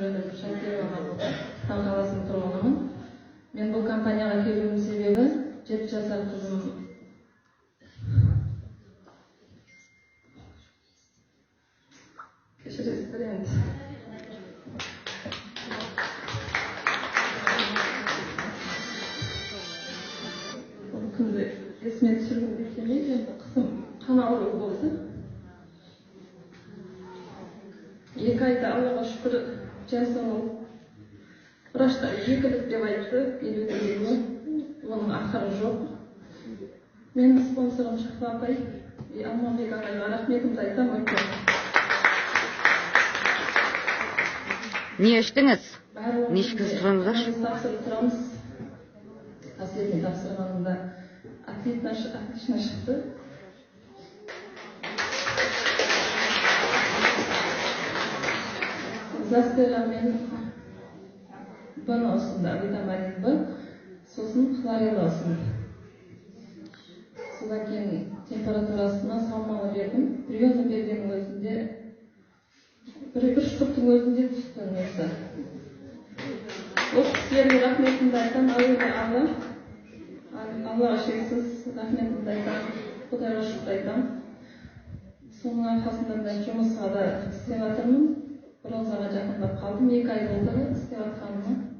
Аты-жөнім Шакирова Махмұт, Ақтау қаласының тұрғынымын. Мен бұл компанияға келуімнің себебі 7 жасар қызым кешіресіздер енді. Ол күнді есіме түсіргім де келмейді енді. Қызым қан ауруы болды. 2 айда Аллаға шүкір жазды ол. Врачтар екілік деп айтты, 50-де 50. Оның ақыры жоқ. Менің спонсорым Шахла апай, Алмабек ағайға рахметімді айтамын өте. Не іштіңіз? Барлығы Не ішкізіп тұрсаңыздаршы? анализ тапсырып тұрамыз. Последний тапсырғанымда отлично шықты. Застера мен Б-ны ұсынды, витамин Б, сосын хлорелла ұсынды. Содан кейін температурасына саумалы бердім. Приемды бергеннің өзінде бір штуктың өзінде түсті несі. Ол кісілерге рахметімді айтамын, әуелі Алла, Аллаға шексіз рахметімді айтамын, Құдайға шүкір айтамын. Соның арқасында мен жұмысқа да істеп жатырмын. Бронзаға жақындап қалдым, 2 ай болды істеп жатқаныма.